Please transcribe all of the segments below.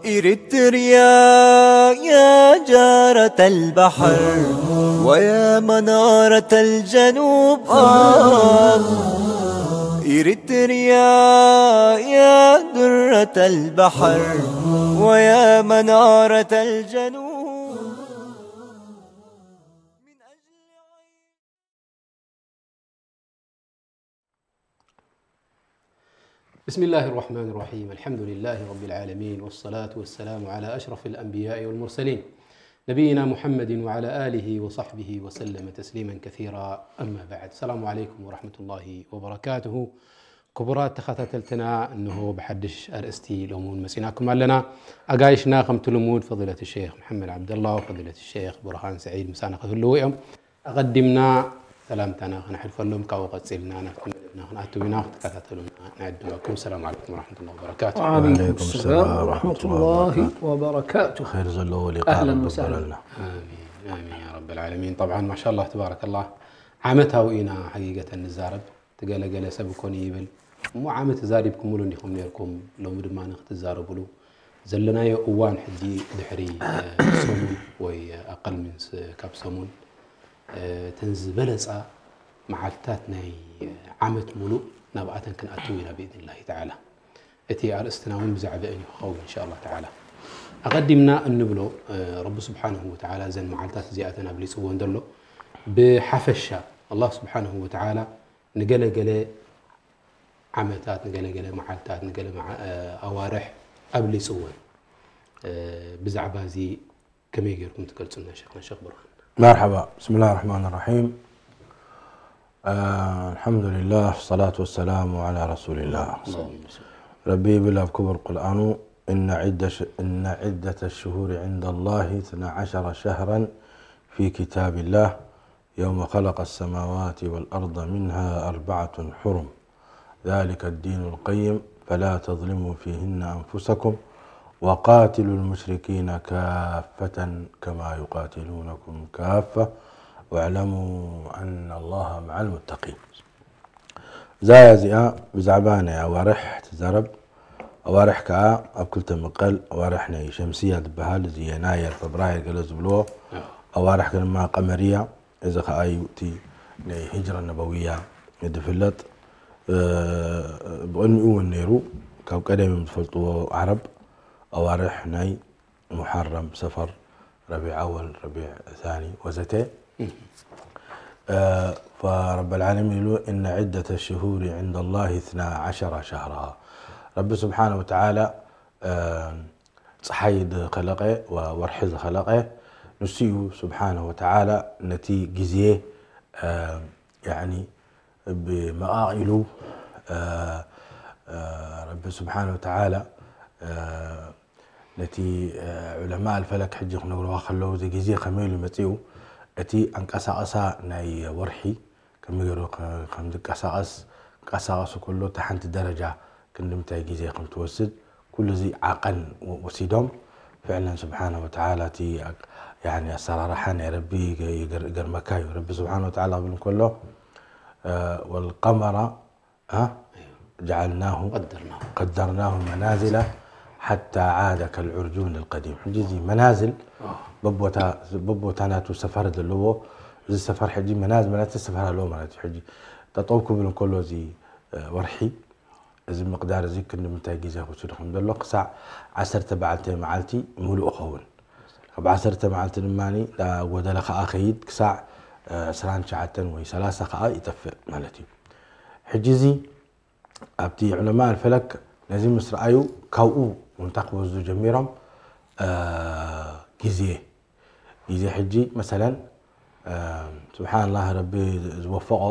إريتريا يا جارة البحر ويا منارة الجنوب، آه. إريتريا يا درة البحر ويا منارة الجنوب. بسم الله الرحمن الرحيم. الحمد لله رب العالمين، والصلاة والسلام على أشرف الأنبياء والمرسلين، نبينا محمد وعلى آله وصحبه وسلم تسليما كثيرا. أما بعد، السلام عليكم ورحمة الله وبركاته. ክቡራት ተኸታተልትና፣ እንሆ ብሓድሽ ኣርእስቲ ሎሚ እውን መጺናኩም ኣለና። ኣጋይሽና ከምቲ ልሙድ ፈዲለት ሸይኽ መሓመድ ዓብደላ፣ ፈዲለት ሸይኽ ቡርሃን ሰዒድ ምሳና ክህልዉ እዮም። ኣቐዲምና ሰላምታና ከነሕልፈሎም፣ ካብኡ ቀጺልና ናብቲ መደብና ክንኣትው ኢና። ክትከታተሉና ንዕድመኩም። ሰላም ዓለይኩም ወረሕመቱላሂ ወበረካቱ። ወዓለይኩም ሰላም ወረሕመቱላሂ ወበረካቱ። ኸይር ዘለዎ ሊቃእ ኣህለን ወሳህለን። ኣሚን፣ ኣሚን ያ ረበል ዓለሚን። ጠብዓን ማሻላህ ተባረከላህ፣ ዓመታዊ ኢና ሓቂቀተን ንዛረብ። ትገለገለ ሰብ እኮን ይብል እሞ ዓመት ተዛሪብኩምሉ እንዲኹም ነርኩም፣ ሎሚ ድማ ንክትዛረብሉ ዘለናዮ እዋን ሕጂ ድሕሪ፣ እ፣ ሰሙን ወይ ኣቀል ምን ስ-፣ ካብ ሰሙን፣ እ፣ እተን ዝበለጻ መዓልትታት ናይ ዓመት ሙሉእ ናብኣተን ክንኣትው ኢና ብኢዝኒላሂ ተዓላ። እቲ ኣርእስትና እውን ብዛዕባአን እዩ ክኸውን እንሻ ኣላህ ተዓላ። ኣቐዲምና እንብሎ፣ እ፣ ረቢ ስብሓንሁ ወተዓላ እዘን መዓልታት እዚኣተን ኣብሊጽዎ እንተሎ፣ ብሓፈሻ ኣላህ ስብሓንሁ ወተዓላ ንገለገለ ዓመታት፣ ንገለገለ መዓልታት፣ ንገለ መዓ-፣ እ፣ ኣዋርሕ ኣብሊጽወን። እ፣ ብዛዕባ እዚ ከመይ ጌርኩም ትገልጹልና ሸኽና ሸኽ ብርሃን? መርሓባ። ብስምላህ ራሕማን ራሒም። እ፣ ኣልሓምዱሊላህ፣ ሰላቱ ወሰላሙ ዓላ ረሱሊላህ። ረቢ ይብል ኣብ ክቡር ቁርኣኑ፣ إن عدة ش-، إن عدة الشهور عند الله اثنا عشر شهرا في كتاب الله يوم خلق السماوات والأرض منها أربعة حرم ذلك الدين القيم فلا تظلموا فيهن أنفسكم وقاتلوا المشركين كافة كما يقاتلونكم كافة واعلموا أن الله مع المتقين. እዛ እዚኣ ብዛዕባ ናይ ኣዋርሕ ትዛረብ። ኣዋርሕ ከኣ ኣብ ክልተ ምቀል፣ ኣዋርሕ ናይ ሸምስያ ዝበሃል፣ እዚ የናየር፣ ፈብራየር ገለ ዝብልዎ፣ ኣዎ። ኣዋርሕ ድማ ቀመርያ፣ እዚ ከኣ እዩ እቲ ናይ ሂጅራ ነበውያ ዝፍለጥ። እ፣ ብቕድሚኡ እውን ነይሩ፣ ካብ ቀደም እዮም ዝፈልጥዎ ዓረብ፣ ኣዋርሕ ናይ ሙሓረም፣ ሰፈር፣ ረቢዕ ኣወል፣ ረቢዕ ሳኒ ወዘተ። እ፣ ፈረበል ዓለሚን ኢሉ፣ إن عدة الشهور عند الله اثنا عشر شهرا። ረቢ ስብሓነ ወተዓላ፣ እ፣ ፀሓይ ዝኸለቐ፣ ወ-፣ ወርሒ ዝኸለቐ ንሱ እዩ ስብሓነ ወተዓላ። ነቲ ግዜ፣ እ፣ ያዕኒ ብመቓቒሉ፣ እ፣ እ፣ ረቢ ስብሓነ ወተዓላ፣ እ፣ ነቲ፣ እ፣ ዑለማ ኣልፈለክ ሕጂ ክነግርዋ ከለዉ፣ እዚ ግዜ ከመይ ኢሉ መጺኡ፣ እቲ ኣንቀሳቕሳ ናይ ወርሒ ከመይ ገይሩ ከ-፣ ከም ዝንቀሳቐስ፣ ክንቀሳቐሱ ከሎ፣ እታ ሓንቲ ደረጃ ክንዲ ምንታይ ግዜ ከም ትወስድ፣ ኩሉ እዚ ዓቐን ወ-፣ ወሲዶም፣ ፍዕለን ስብሓነ ወተዓላ እቲ ኣቅ-፣ ያኒ ኣሰራርሓ ናይ ረቢ ይገ-፣ ይገር-፣ ይገርመካ እዩ። ረቢ ስብሓነ ወተዓላ ክብል እንከሎ፣ እ፣ ወልቀመራ ها؟ جعلناه قدرناه. قدرناه منازل حتى عاد كالعرجون القديم. ሕጂ እዚ መናዝል ኣዎ። በቦታ፣ በቦታ ናቱ ሰፈር ዘለዎ፣ እዚ ሰፈር ሕጂ መናዝ ማለት ሰፈር ኣለዎ ማለት እዩ። ሕጂ ጠጠው ክብል እንከሎ እዚ፣ እ፣ ወርሒ፣ እዚ ምቕዳር እዚ ክንዲ ምንታይ ግዜ ክወስድ ከም ዘሎ፣ ክሳዕ ዓሰርተ በዓልቲ መዓልቲ ምሉእ ይኸውን። ካብ ዓሰርተ መዓልቲ ድማ እንዳጎደለ ከኣ ከይድ፣ ክሳዕ፣ እ፣ ዕስራን ትሽዓተን ወይ ሰላሳ ከኣ ይጠፍእ ማለት እዩ። ሕጂ እዚ ኣብቲ ዑለማ ኣልፈለክ ነዚ ምስ ረኣዩ፣ ካብኡ እንታይ ክወስዱ ጀሚሮም? እ፣ ግዜ፣ ግዜ ሕጂ መሰለን፣ እ፣ ስብሓንላህ፣ ረቢ ዝወፈቖ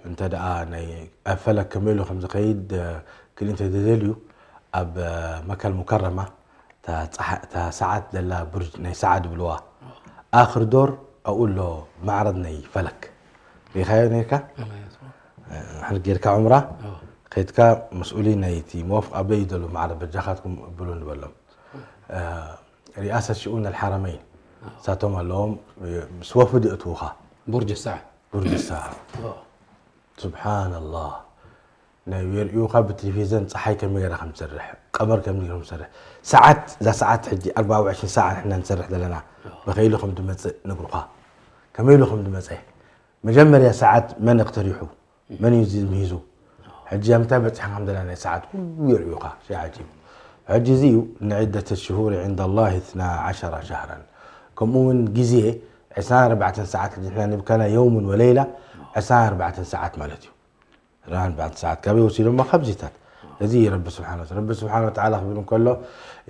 እንተ ደኣ ናይ ኣብ ፈለክ ከመይ ኢሉ ከም ዝኸይድ፣ እ፣ ክርኢ እንተ ተደልዩ፣ ኣብ፣ እ፣ መካ ኣልሙከረማ እታ ጸሓ-፣ እታ ሰዓት ዘላ ቡርጅ ናይ ሰዓት ዝብልዋ፣ ኣኽር ዶር ኣብኡ ኣሎ ማዕረድ ናይ ፈለክ። ርኢኻዮ ነይርካ? ኣላ ያስማ። እ፣ ሕልፍ ጌርካ ዑምራ፣ ኣዎ። ከይድካ መስኡሊ ናይቲ መወፍቕ ኣበይ ዘሎ ማዕረድ በጃኻትኩም እብሉ ንበሎም። እ፣ ሪኣሰት ሽኡን ኣልሓረመይን። እሳቶም ኣለዎም። ምስ ወፍድ የእትዉኻ ቡርጅ ሳዕ ቡርጅ ሳዕ። ስብሓንላህ። ናይ የርእዩኻ ብቴሌቪዘን ፀሓይ ከመይ ገይራ ከም ትሰርሕ፣ ቀመር ከመይ ገይራ ከም ትሰርሕ፣ ሰዓት፣ እዛ ሰዓት ሕጂ ኣርባዓ ወዕሽን ሰዓት ንሕና ንሰርሕ ዘለና መኸይሉ ከም ትመፅእ ነግሩኻ። ከመይ ኢሉ ከም ትመፀ፣ መጀመርያ ሰዓት መን እክተሪሑ፣ መን እዩ እዚ ምሂዙ፣ ሕጂ ኣብ ምንታይ በፂሕና ከም ዘለና ናይ ሰዓት ኩሉ የርእዩኻ። ሸይ ዓጂብ። ሕጂ እዚ እዩ ንዕደት ሽሁር ዕንደ ላህ እትና ዓሸራ ሸህረን። ከምኡ እውን ግዜ ዕስራን ኣርባዕተን ሰዓት፣ ንሕና ንብካና የውምን ወለይላ ዕስራን ኣርባዕተን ሰዓት ማለት እዩ። ራን بعد ساعات كابي وسيلو ما خبزيتات. هذه رب سبحانه وتعالى، رب سبحانه وتعالى أخبرهم كله: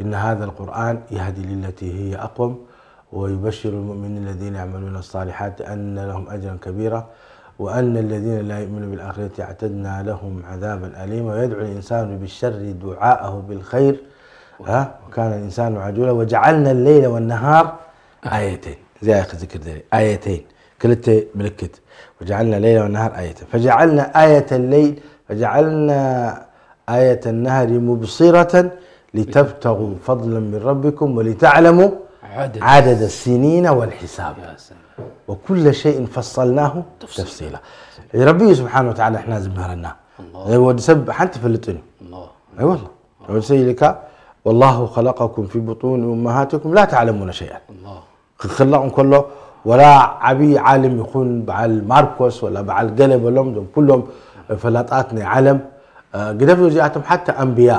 إن هذا القرآن يهدي للتي هي أقوم ويبشر المؤمنين الذين يعملون الصالحات أن لهم أجرا كبيرا وأن الذين لا يؤمنون بالآخرة أعتدنا لهم عذابا أليما ويدعو الإنسان بالشر دعاءه بالخير، ها، وكان الإنسان عجولا وجعلنا الليل والنهار آيتين. زي أخي ذكر ذلك، آيتين. ክልተ ምልክት. وجعلنا الليل والنهار آيتين فجعلنا آية الليل فجعلنا آية النهار مبصرة لتبتغوا فضلا من ربكم ولتعلموا عدد. عدد السنين والحساب يا سلام وكل شيء فصلناه تفصيلا. ረቢ እዩ ስብሓን ወተዓላ ንሕና ዝምህረና። الله ወዲ ሰብ ሓንቲ ይፈልጥን እዩ። الله ኣይ ወላ ወዲ ሰብ ኢልካ والله خلقكم في بطون أمهاتكم لا تعلمون شيئا። الله ክኽለቕ እንከሎ ወላ ዓብዪ ዓለም ይኹን በዓል ማርኮስ ወላ በዓል ገለ በሎም፣ እዞም ኩሎም ፈላጣት ናይ ዓለም፣ ግደፍ እዚኣቶም ሓታ ኣንብያ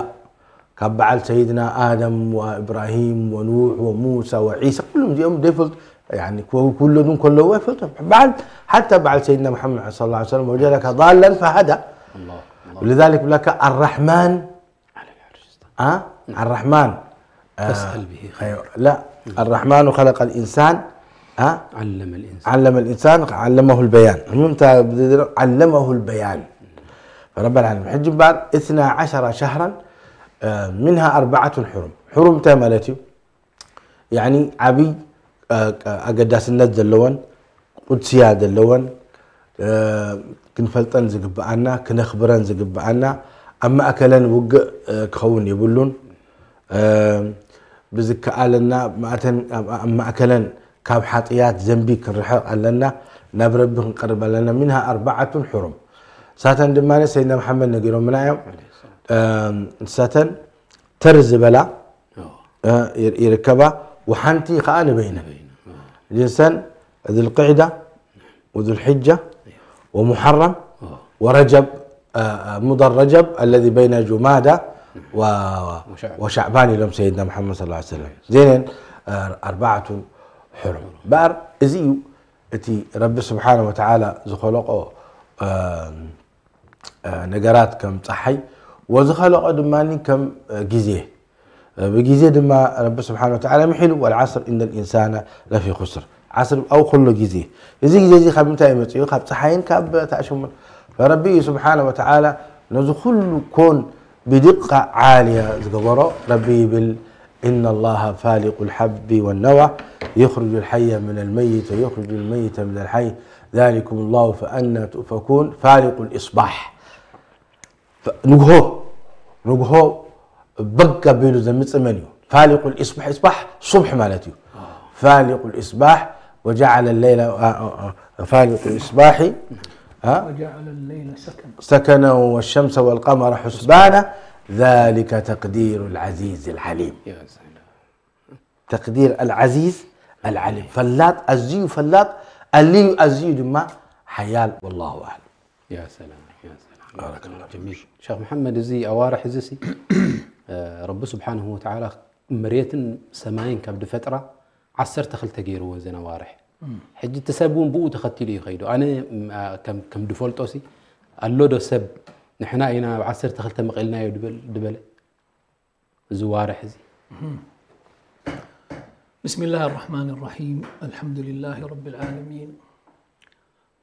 ካብ በዓል ሰይድና ኣደም ወእብራሂም ወኑሕ ወሙሳ ወዒሳ ኩሎም እዚኦም ዘይፈልጡ፣ ኩለዱ እንከለዉ ኣይፈልጦም። በዓል ሓታ በዓል ሰይድና መሓመድ صلى الله عليه وسلم وجدك ضالا فهدى. الله ولذلك ብለካ الرحمن على العرش استوى. አ الرحمن فاسأل به خير. أيوة. لا، الرحمن خلق الإنسان، ها؟ علم الإنسان علم الإنسان علمه البيان. المهم تا-، علمه البيان. فرب العالمين. ሕጂ እምበኣር اثنا عشر شهرا منها أربعة حرم. حرم እንታይ ማለት እዩ? ያኒ ዓብይ ኣገዳስነት ዘለወን ቁድስያ ዘለወን ክንፈልጠን ዝግብኣና ክነኽብረን ዝግብኣና ኣብ ማእከለን ውግእ ክኸውን የብሉን። ብዝከኣለና ኣብ ማእከለን ካብ ሓጥያት ዘንቢ ክንርሕቕ ኣለና፣ ናብ ረቢ ክንቀርብ ኣለና። منها أربعة حرم ሳተን ድማ ሰይድና መሓመድ ነጊሮምና እዮም። ንሳተን ተር ዝበላ ይርከባ። ወሓንቲ ከዓ ንበይነ ጅንሰን ذي القعدة وذو الحجة ومحرم ورجب، مضر رجب الذي بين جمادى و- وشعبان ኢሎም ሰይድና መሓመድ صلى الله عليه وسلم ዜነን ኣርባዓቱን ሕሩም በኣር። እዚ እዩ እቲ ረቢ ስብሓነ ወተዓላ ዝኸለቆ ነገራት ከም ፀሓይ ወዝኸለቆ ድማ ከም ግዜ። ብግዜ ድማ ረቢ ስብሓነ ወተዓላ ምሒሉ والعصر إن الإنسان لفي خسر ዓስር ኣብ ከሎ ግዜ። እዚ ግዜ እዚ ካብ ምንታይ መፅኡ? ካብ ፀሓይን ካብ ታሽሙን። ፈረቢ እዩ ስብሓነ ወተዓላ ነዚ ኩሉ ኮን ብድቃ ዓልያ ዝገበሮ። ረቢ ይብል إن الله فالق الحب والنوى يخرج الحي من الميت ويخرج الميت من الحي ذلكم الله فأنى تؤفكون فالق الإصباح ንግሆ ንግሆ በግ ኣቢሉ ዘምፅእ መን እዩ? فالق الإصباح. إصباح صبح ማለት እዩ። فالق الإصباح وجعل الليل فالق الإصباح وجعل الليل سكنا سكنا والشمس والقمر حسبانا ذلك تقدير العزيز العليم. يا سلام. تقدير العزيز العليم ፈላጥ ኣዝዩ ፈላጥ ኣልዩ ኣዝዩ ድማ ሓያል والله أعلم. يا سلام يا سلام. بارك الله. جميل. ሸኽ መሓመድ፣ እዚ ኣዋርሕ እዚ ሲ ረቢ ስብሓንሁ ወተዓላ መሬትን ሰማይን ካብ ድፈጥራ ዓሰርተ ክልተ ገይርዎ እዘን ኣዋርሕ። ሕጂ እቲ ሰብ እውን ብኡ ተኸቲሉ እዩ ከይዱ። ኣነ ከም ከም ድፈልጦ ሲ ኣሎ ዶ ሰብ ንሕና ኢና ኣብ ዓሰርተ ክልተ መቒልናዮ ድበል ድበለ እዚ ዋርሕ እዚ? بسم الله الرحمن الرحيم. الحمد لله رب العالمين.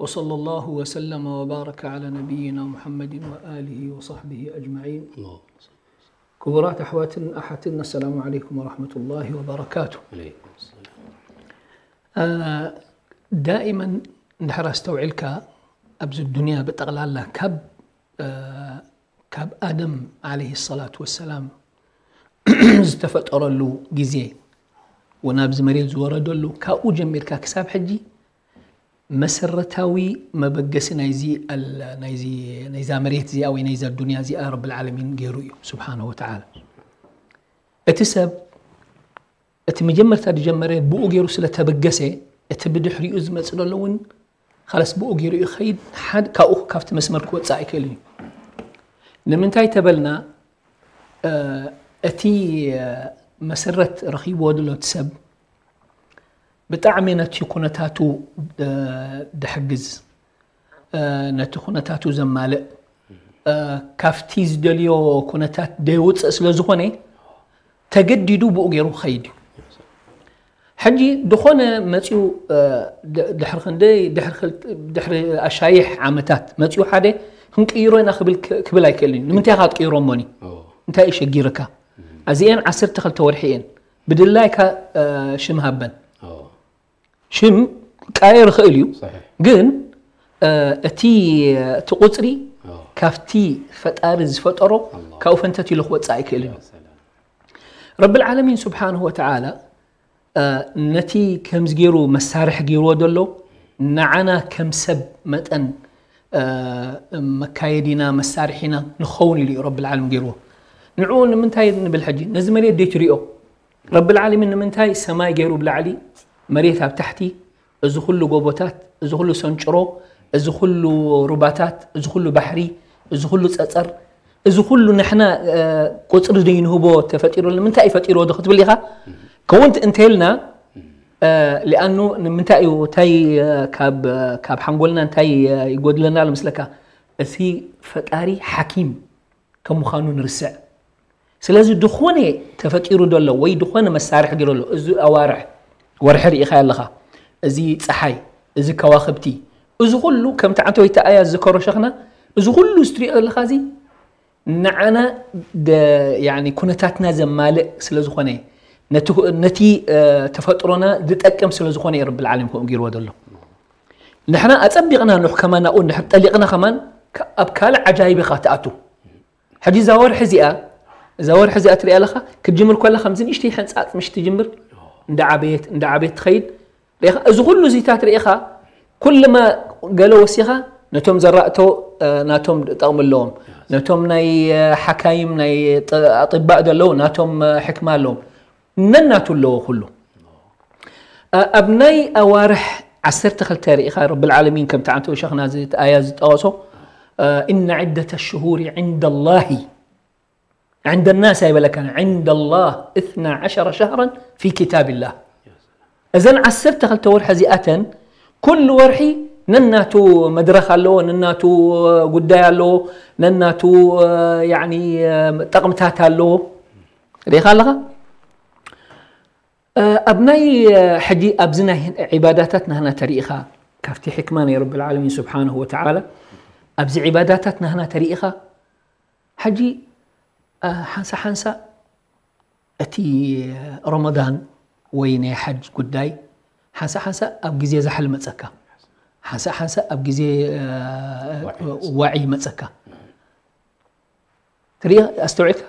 وصلى الله وسلم وبارك على نبينا محمد وآله وصحبه أجمعين. ክቡራት ኣሕዋትን ኣሓትን፣ السلام عليكم ورحمة الله وبركاته. عليكم السلام. ዳኢመን እንድሕር ኣስተውዒልካ ኣብዚ ዱንያ ብጠቕላላ ካብ ካብ ኣደም ዓለይሂ ሰላቱ ወሰላም ዝተፈጠረሉ ግዜ ወናብዚ መሬት ዝወረደሉ ካብኡ ጀሚርካ ክሳብ ሕጂ መሰረታዊ መበገሲ ናይዚ ናይዚ ናይዛ መሬት እዚኣ ወይ ናይዛ ዱንያ እዚኣ ረብ ዓለሚን ገይሩ እዩ ስብሓን ወተዓላ። እቲ ሰብ እቲ መጀመርታ ዝጀመረ ብኡ ገይሩ ስለ ተበገሰ እቲ ብድሕሪኡ ዝመፅእ ዘሎ እውን ካለስ ብኡ ገይሩ ይኸይድ። ሓደ ካብኡ ካብቲ መስመር ክወፅእ ኣይክእልን እዩ። ንምንታይ ተበልና እቲ መሰረት ረኺብዎ ዘሎ እቲ ሰብ ብጣዕሚ ነቲ ኩነታቱ ድሕግዝ፣ ነቲ ኩነታቱ ዘማልእ፣ ካብቲ ዝደልዮ ኩነታት ደይውፅእ ስለ ዝኾነ ተገዲዱ ብኡ ገይሩ ክኸይድ እዩ። ሕጂ ዝኾነ መፂኡ ድሕሪ ክንደይ ድሕሪ ኣሻይሕ ዓመታት መፂኡ ሓደ ክንቅይሮ ኢና ክብል ኣይክእልን እዩ። ንምንታይ ኢኻ ክትቅይሮ እሞኒ እንታይ እዩ ሸጊርካ? ኣዚአን ዓሰርተ ክልተ ወርሒ እየን። ብድላይካ ሽም ሃበን። ሽም ቀየር ይኽእል እዩ፣ ግን እቲ እቲ ቁፅሪ ካብቲ ፈጣሪ ዝፈጠሮ ካብኡ ፈንተት ኢሉ ክወፅእ ኣይክእልን እዩ። ረብል ዓለሚን ስብሓንሁ ወተዓላ ነቲ ከምዚ ገይሩ መሳርሒ ገይርዎ ዘሎ ንዓና ከም ሰብ መጠን መካየዲና መሳርሒና ንኸውን ኢሉ እዩ ረብል ዓለሚን ገይርዎ። ንዕኡ ንምንታይ ንብል ሕጂ ነዚ መሬት ደይትሪኦ? ረብል ዓለሚን ንምንታይ ሰማይ ገይሩ ብላዕሊ መሬት ኣብ ታሕቲ፣ እዚ ኩሉ ጎቦታት፣ እዚ ኩሉ ሰንጭሮ፣ እዚ ኩሉ ሩባታት፣ እዚ ኩሉ ባሕሪ፣ እዚ ኩሉ ፀፀር፣ እዚ ኩሉ ንሕና ቁፅሪ ዘይንህቦ ተፈጢሩ ንምንታይ እዩ ፈጢርዎ ዶ ክትብል ኢኻ? ከውን እንተልና ሊኣኑ ንምንታይ እዩ እንታይ ካብ ሓንጎልና እንታይ ይጎድለና ኣሎ መስለካ? እቲ ፈጣሪ ሓኪም ከም ምዃኑ ንርስዕ። ስለዚ ዝኾነ ተፈጢሩ ዘሎ ወይ ዝኾነ መሳርሒ ገይሩ ኣሎ እዚ ኣዋርሕ ወርሒ ርኢኻ ኣለኻ፣ እዚ ፀሓይ፣ እዚ ከዋኽብቲ፣ እዚ ኩሉ ከምቲ ዓንተ ወይ ኣያ ዝዝከሮ ሸኽና፣ እዚ ኩሉ ዝትሪኦ ዘለኻ እዚ ንዓና ኩነታትና ዘማልእ ስለ ዝኾነ ነቲ ተፈጥሮና ዝጠቅም ስለ ዝኾነ እዩ ረብል ዓለም ከምኡ ገይርዎ ዘሎ። ንሕና ኣፀቢቕና ኑሕ ከማን ናብኡ እንድሕር ጠሊቕና ከማን ኣብ ካልእ ዓጃይብ ኢኻ ትኣቱ። ሕጂ እዛ ወርሒ እዚኣ እዛ ወርሒ እዚኣ ትሪኣ ኣለኻ ክትጅምር ከላ ከምዚ ንእሽተይ ሕንፃፅ ምሽ ትጅምር እንዳዓበየት እንዳዓበየት ትኸይድ ሪኢኻ። እዚ ኩሉ እዚታት ሪኢኻ ኩልማ ገለ ወሲኻ ነቶም ዘራእቶ ናቶም ጠቕሚ ኣለዎም፣ ነቶም ናይ ሓካይም ናይ ኣጢባእ ዘለዉ ናቶም ሕክማ ኣለዎም፣ ነናቱ ኣለዎ ኩሉ። ኣብ ናይ ኣዋርሕ ዓሰርተ ክልተ ርኢኻ ረብል ዓለሚን ከምቲ ዓንተ ሸኽና ኣያ ዝጠቐሶ إن عدة الشهور عند الله عند الناس ኣይበለካን عند الله اثنا عشر شهرا في كتاب الله። እዘን ዓሰርተ ክልተ ወርሒ እዚኣተን ኩሉ ወርሒ ነናቱ መድረኽ ኣለዎ፣ ነናቱ ጉዳይ ኣለዎ፣ ነናቱ ጠቕምታት ኣለዎ። ርኢኻ ኣለኻ? ኣብ ናይ ሕጂ ኣብዚ ናይ ዒባዳታት ናህና ተሪኢኻ ካብቲ ሕክማ ናይ ረብል ዓለሚን ስብሓንሁ ወተዓላ ኣብዚ ዒባዳታት ናህና ተሪኢኻ ሕጂ ሓንሳ ሓንሳ እቲ ረመዳን ወይ ናይ ሓጅ ጉዳይ ሓንሳ ሓንሳ ኣብ ግዜ ዛሕሊ መፀካ፣ ሓንሳ ሓንሳ ኣብ ግዜ ዋዒ መፀካ። ትርኢ ኣስተውዒልካ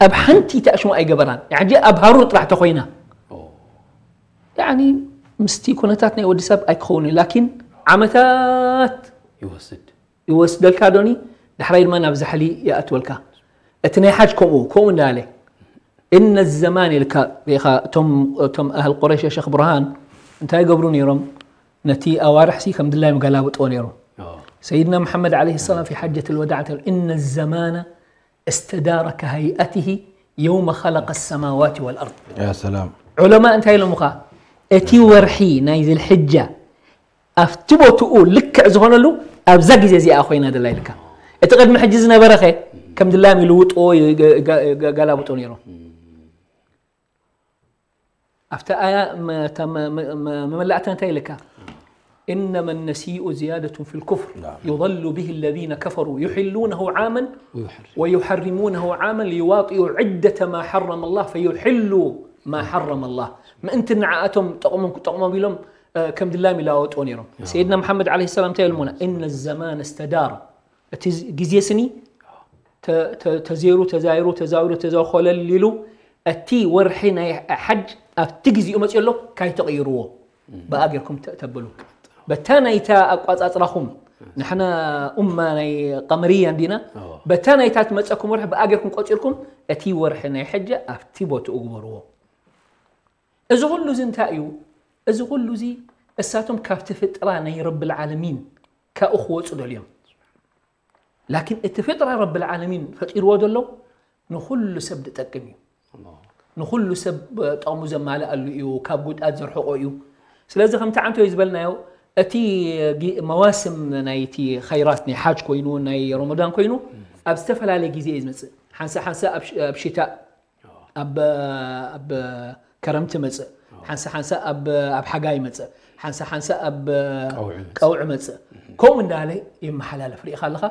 ኣብ ሓንቲ ተኣሽሙ ኣይገበራን። ሕጂ ኣብ ሃሩር ጥራሕ ተኮይና ምስቲ ኩነታት ናይ ወዲ ሰብ ኣይክኸውን እዩ ላኪን ዓመታት ይወስድ ይወስደልካ ዶኒ። ዳሕራይ ድማ ናብ ዛሕሊ ይኣትወልካ። እቲ ናይ ሓጅ ከምኡ ከምኡ እንዳለ እነ ዘማን ኢልካ ሪኢኻ እቶም ኣህል ቁረሽ ሸኽ ብርሃን እንታይ ይገብሩ ነይሮም? ነቲ ኣዋርሕሲ ከም ድላዮም ገላብጥዎ ነይሮም። ሰይድና መሓመድ ዓለይሂ ሰላም ፊ ሓጀት ልወዳዕ እንታይ ኢሉ? እነ ዘማነ እስተዳረ ከሀይኣትሂ የውመ ኸለቀ ሰማዋት ወልኣርድ። ዑለማ እንታይ ኢሎምኻ? እቲ ወርሒ ናይ ዝልሕጃ ኣብቲ ቦትኡ ልክዕ ዝኾነሉ ኣብዛ ግዜ እዚኣ ኮይና ደላ ኢልካ። እቲ ቅድሚ ሕጂ ዝነበረኸ ከም ድላዮም ይልውጥዎ ገላብጦ ነይሮም። ኣብቲ ኣያ መመላእታ እንታይ ኢልካ? إنما النسيء زيادة في الكفر يضل به الذين كفروا يحلونه عاما ويحرمونه عاما ليواطئوا عدة ما حرم الله فيحلوا ما حرم الله ምእንቲ ንዓኣቶም ጠቕሞም ክጠቕሞም ኢሎም ከም ድላዮም ይለዋወጥዎ ነይሮም። ሰይድና መሓመድ ዓለይሂ ሰላም እንታይ ኢሎምና? إن الزمان استدار እቲ ግዜ ስኒ ተዘይሩ ተዛይሩ ተዛዊሩ ተዘኮለል ኢሉ እቲ ወርሒ ናይ ሓጅ ኣብቲ ግዜኡ መፅኡ ኣሎ ካይተቐይርዎ ብኣ ጌርኩም ተ- ተብሉ በታ ናይታ ኣቋፃፅራኹም ንሕና ኡማ ናይ ቀመርያ እንዲና በታ ናይታ ትመፀኩም ወርሒ ብኣ ጌርኩም ቆፂርኩም እቲ ወርሒ ናይ ሕጂ ኣብቲ ቦትኡ ግበርዎ። እዚ ኩሉ እዚ እንታይ እዩ? እዚ ኩሉ እዚ እሳቶም ካብቲ ፍጥራ ናይ ረብል ዓለሚን ካብኡ ክወፁ ደልዮም። ላኪን እቲ ፍጥራ ረብል ዓለሚን ፈጢርዎ ዘሎ ንኹሉ ሰብ ዝጠቅም እዩ። ንኹሉ ሰብ ጠቕሙ ዘማልኣሉ እዩ፣ ካብ ጉድኣት ዘርሕቆ እዩ። ስለዚ ከምቲ ዓንቶ ዝበልናዮ እቲ ጊ- መዋስም ናይቲ ኸይራት ናይ ሓጅ ኮይኑ ናይ ረመዳን ኮይኑ ኣብ ዝተፈላለየ ግዜ እዩ ዝመፅእ። ሓንሳ ሓንሳ ኣብ ሽ- ኣብ ሽታእ ኣብ ኣብ ከረምቲ መፅእ ሓንሳ ሓንሳ ኣብ ኣብ ሓጋይ መፅእ ሓንሳ ሓንሳ ኣብ ቀውዒ መፅእ። ቀውዒ መፅእ ከምኡ እንዳለ ይመሓላለፍ ርኢኻ ኣለኻ።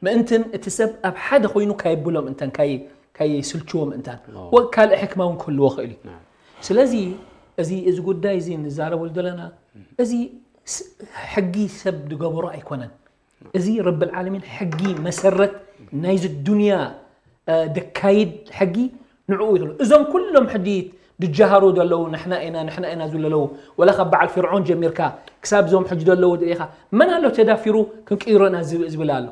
ምእንትን እቲ ሰብ ኣብ ሓደ ኮይኑ ካይብሎም እንተን ካይ- ካይስልችዎም እንታን ወ ካልእ ሕክማ እውን ክህልዎ ክእል እዩ። ስለዚ እዚ እዚ ጉዳይ እዚ ንዛረበሉ ዘለና እዚ ስ- ሕጊ ሰብ ዝገበሮ ኣይኮነን። እዚ ረብል ዓለሚን ሕጊ መሰረት ናይዚ ዱንያ እ፣ ደካይድ ሕጊ ንዕኡ ይኽእሉ። እዞም ኩሎም ሕጂ ድጀሃሩ ዘለዉ ንሕና ኢና ንሕና ኢና ዝብሉ ዘለዉ ወላ ካብ በዓል ፍርዖን ጀሚርካ ክሳብ እዞም ሕጂ ዘለዉ ኢኻ መን ኣሎ ተዳፊሩ ክንቅይሮ ኢና ዝብ- ዝብል ኣሎ።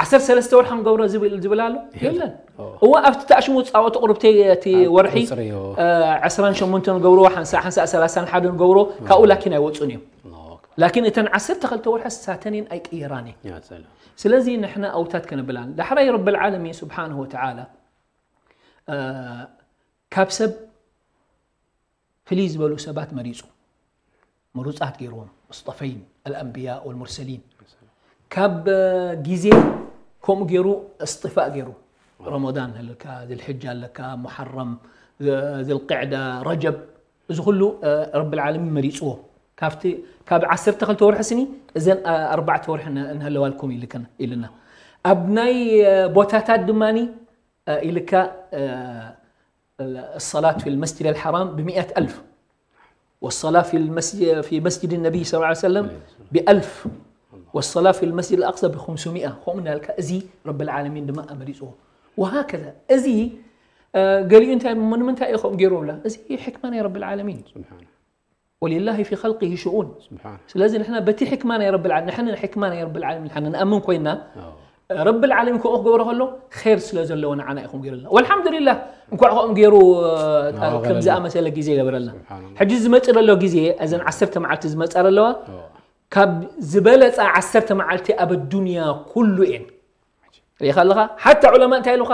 ዓሰርተ ሰለስተ ወርሒ ክንገብሮ ዝብል ዝብል ኣሎ የለን። እዋ ኣብቲ ተኣሽሙ ፃወቱ ቁርብቲ እቲ ወርሒ ቁፅሪ እዩ። እ፣ ዕስራን ሸሞንተን ገብርዎ ሓንሳ ሓንሳ ሰላሳን ሓደን ገብርዎ ካብኡ ላኪን ኣይወፁን እዮም። ላኪን እተን ዓሰርተ ክልተ ወርሒ ሳተንን ኣይቅየራን እየ። ስለዚ ንሕና ኣውታት ከነብላን ዳሕራይ ረብል ዓለሚን ስብሓንሁ ወተዓላ እ፣ ካብ ሰብ ፍልይ ዝበሉ ሰባት መሪፁ ምሩፃት ገይርዎም ሙስጠፈይን ኣልኣንብያ ወልሙርሰሊን ካብ እ፣ ግዜ ከምኡ ገይሩ እስጢፋእ ገይሩ ረመዳን ኣለካ ዝልሕጃ ኣለካ ሙሓረም እ፣ ዝልቅዕዳ ረጀብ እዚ ኩሉ ረብል ዓለሚን መሪፅዎ ካብቲ ካብ ዓሰርተ ክልተ ወርሒ ስኒ እዘን ኣርባዕተ ወርሒ ንህለዋልኩም ኢልና ኣብ ናይ ቦታታት ድማ ኢልካ الصلاة في المسجد الحرام بمئة ألف والصلاة في المسجد في مسجد النبي صلى الله عليه وسلم بألف والصلاة في المسجد الأقصى بخمسمائة ከምኡ እናልካ እዚ ረብል ዓለሚን ድማ ኣመሪፅዎ وهكذا እዚ ገሊኡ እንታይ ንምንታይ እዩ ከምኡ ገይሩ ብላ እዚ ሕክማ ናይ ረብል ዓለሚን እዩ ولله في خلقه شؤون ስለዚ ንሕና በቲ ሕክማ ናይ ረብል ዓለሚን ንሕና ሕክማ ናይ ረብል ዓለሚን ንሓና ንኣምን ኮይና ረብል ዓለሚን ከምኡ ክገብሮ ከሎ ኸይር ስለ ዘለዎ ንዓና ኢኹም ገይሩልና والحمد لله እንኳዕ ከምኡ ገይሩ ከም ዝኣመሰለ ግዜ ይገበረልና ሕጂ ዝመፅእ ዘሎ ግዜ እዘን ዓሰርተ መዓልቲ ዝመፃ ዘለዋ ካብ ዝበለፃ ዓሰርተ መዓልቲ ኣብ ኣዱንያ ኩሉ እየን ርኢኻ ኣለኻ ሓታ ዑለማ እንታይ ኢሉኻ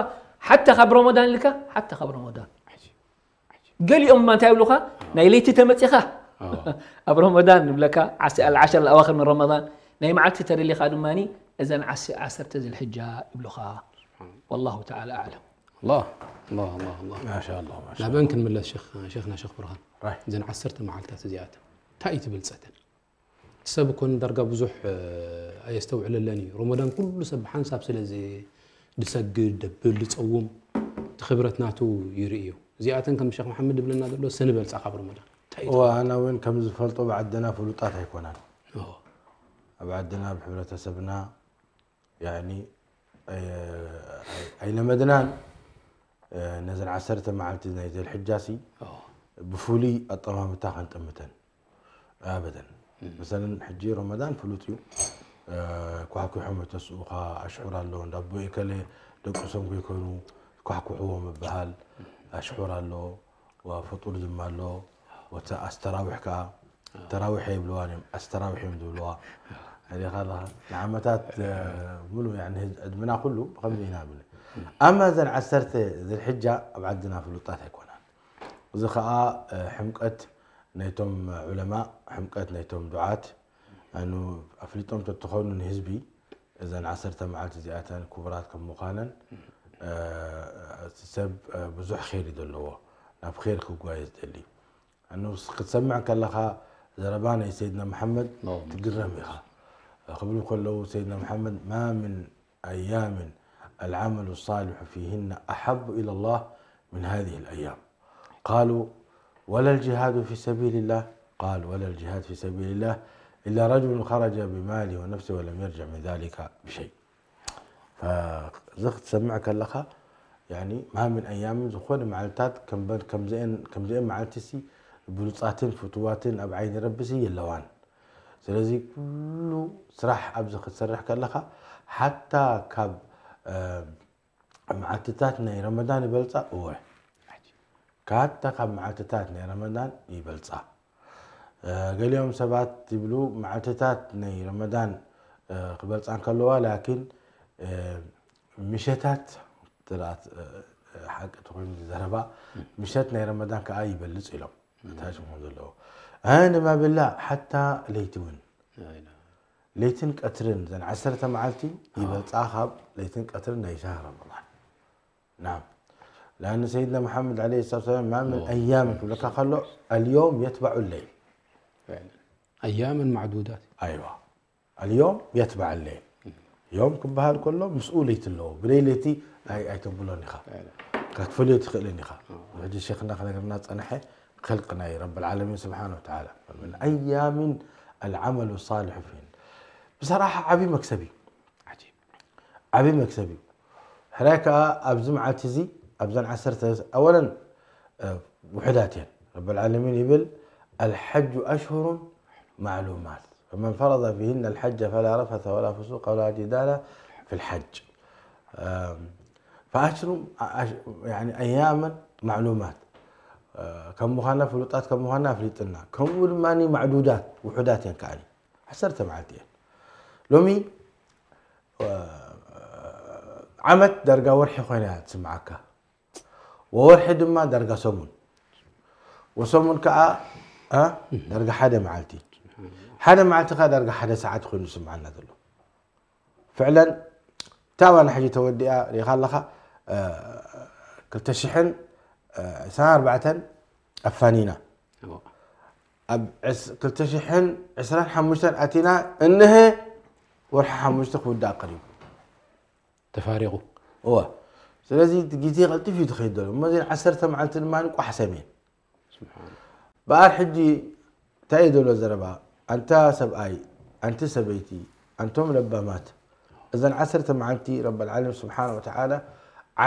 ሓታ ካብ ረመዳን ኢልካ ሓታ ካብ ረመዳን ገሊኦም ማ እንታይ ይብሉኻ ናይ ለይቲ ተመፂኻ ኣብ ረመዳን ንብለካ ዓሸር ኣዋክር ምን ረመዳን ናይ መዓልቲ ተደሊኻ ድማ እዘን ዓሰርተ ዝልሕጃ ይብሉኻ والله تعالى أعلم الله الله الله الله ما شاء الله ما شاء الله ናበን ክንምለስ ሸኽና ሸኽ ብርሃን እዘን ዓሰርተ መዓልታት እዚኣተን እንታይ እዩ ትብል ፀተን እቲ ሰብ እኮ ንዳርጋ ብዙሕ ኣየስተውዕለለን እዩ። ረመዳን ኩሉ ሰብ ብሓንሳብ ስለ ዝሰግድ፣ ደብል፣ ዝፀውም እቲ ክብረት ናቱ ይርእዮ። እዚኣተን ከም ሸኽ መሓመድ ዝብለና ዘሎ ሰኒ በልፃ ካብ ረመዳን። እንታይ እዩ እዋ ኣና እውን ከም ዝፈልጦ ብዓድና ፍሉጣት ኣይኮናን። ኣብ ዓድና ብሕብረተሰብና ያኒ ኣይለመድናን ነዘን ዓሰርተ መዓልቲ ናይ ዘልሕጃሲ ብፍሉይ ኣጠማምታ ከንጠምተን ኣበደን መሰለን ሕጂ ረመዳን ፍሉጥ እዩ ኳሕኩሖም የተስኡኻ ኣሽሑር ኣለዎ እንዳ ኣቦ ኤከለ ደቁሶም ከይኮኑ ኳሕኩሕዎ ምበሃል ኣሽሑር ኣለዎ ፍጡር ድማ ኣለዎ ወተ ኣስተራዊሕ ከዓ ተራዊሕ የብልዋን እዮም ኣስተራዊሕ እዮም ዝብልዋ ሪኻ ኣለኻ ንዓመታት ሙሉ ዕድምና ኩሉ ብከምዚ ኢና ብል ኣማ እዘን ዓሰርተ ዝልሕጃ ኣብ ዓድና ፍሉጣት ኣይኮናን እዚ ከዓ ሕምቀት ናይቶም ዑለማ ሕምቀት ናይቶም ዱዓት ኣኑ ኣፍሊጦም ተትኾኑ ንህዝቢ እዘን ዓሰርተ መዓልቲ እዚኣተን ክቡራት ከም ምዃነን እቲ ሰብ ብዙሕ ር እዩ ዘለዎ ናብ ር ክጓየ ዝደሊ ክትሰምዕ ከለኻ ዘረባ ናይ ሰይድና መሓመድ ትግረም ኢኻ ክብሉ ከለዉ ሰይድና መሓመድ ማ ምን ኣያምን العمل الصالح فيهن أحب إلى الله من هذه الأيام قالوا ولا الجهاد في سبيل الله قال ولا الجهاد في سبيل الله إلا رجل خرج بماله ونفسه ولم يرجع من ذلك بشيء እዚ ክትሰምዕ ከለኻ ያኒ ማ ምን ኣያምን ዝኾነ መዓልታት ከም በ- ከምዚአን ከምዚአን መዓልቲ ሲ ብሉጻትን ፍቱዋትን ኣብ ዓይኒ ረቢ ሲ የለዋን። ስለዚ ኩሉ ስራሕ ኣብዚ ክትሰርሕ ከለኻ ሓታ ካብ እ፣ መዓልትታት ናይ ረመዳን ይበልጻ እወ። ሓታ ካብ መዓልትታት ናይ ረመዳን ይበልጻ። ገሊኦም ሰባት ይብሉ መዓልትታት ናይ ረመዳን ክበልጻ እንከለዋ ላኪን ምሸታት ጥራት ሓቂ ተኮይኑ ዘረባ ምሸት ናይ ረመዳን ከዓ ይበልጽ ኢሎም ታሽሞ ዘለዎ ንማብላ ሓታ ለይቲ እውን ለይትን ቀትርን ዘን ዓሰርተ መዓልቲ ይበልጻ ካብ ለይትን ቀትርን ናይ ሻህር ረመዳን نعم لأن سيدنا محمد عليه الصلاة والسلام ما من أيام لك خلو اليوم يتبع الليل أيام معدودات أيوة اليوم يتبع الليل يوم ክበሃል ከሎ ምስኡ ለይቲ ኣለዎ ብለይ ለይቲ ኣይተብሎን ኢኻ ክትፈልዮ ትኽእልን ኢኻ ሕጂ ሸክና ክነግርና ፀንሐ خلق ናይ رب العالمين سبحانه وتعالى من أيام العمل الصالح فين بصراحة ዓብዪ መክሰብ እዩ ዓብዪ መክሰብ እዩ ሕራይ ከዓ ኣብዚ መዓልቲ እዚ ኣብዘን ዓሰርተ ኣወለን ውሕዳት እየን ረብ العالمين ይብል الحج أشهر معلومات فمن فرض فيهن الحج فلا رفث ولا فسوق ولا جدال في الحج فأشهر يعني أياما معلومات ከም ምዃና ፍሉጣት ከም ምዃና ኣፍሊጥና ከምኡ ድማ ማዕዱዳት ውሑዳት እየን ከዓ ዓሰርተ መዓልቲ እየን ሎሚ ዓመት ዳርጋ ወርሒ ኮይና እያ ትስምዓካ ወወርሒ ድማ ዳርጋ ሰሙን ወሰሙን ከዓ ዳርጋ ሓደ መዓልቲ ሓደ መዓልቲ ከዓ ዳርጋ ሓደ ሰዓት ኮይኑ ይስምዓና ዘሎ ፍዕለን እታ ኣባና ሕጂ ተወዲኣ ሪኢኻ ኣለኻ ክልተ ሽሕን ዕስራን ኣርባዕተን ኣፋኒና ኣብ ክልተ ሽሕን ዕስራን ሓሙሽተን ኣቲና እንሀ ወርሒ ሓሙሽተ ክውዳእ ቀሪቡ ተፋሪቑ እወ ስለዚ እቲ ግዜ ቀልጢፍ እዩ ትኸይድ ዘሎ እሞ እዘን ዓሰርተ መዓልቲ ድማ ቋሕ ሰሜን በኣር ሕጂ እንታይ እዩ ዘሎ ዘረባ ኣንታ ሰብኣይ ኣንቲ ሰበይቲ ኣንቶም ለባማት እዘን ዓሰርተ መዓልቲ ረብ العالمين سبحانه وتعالى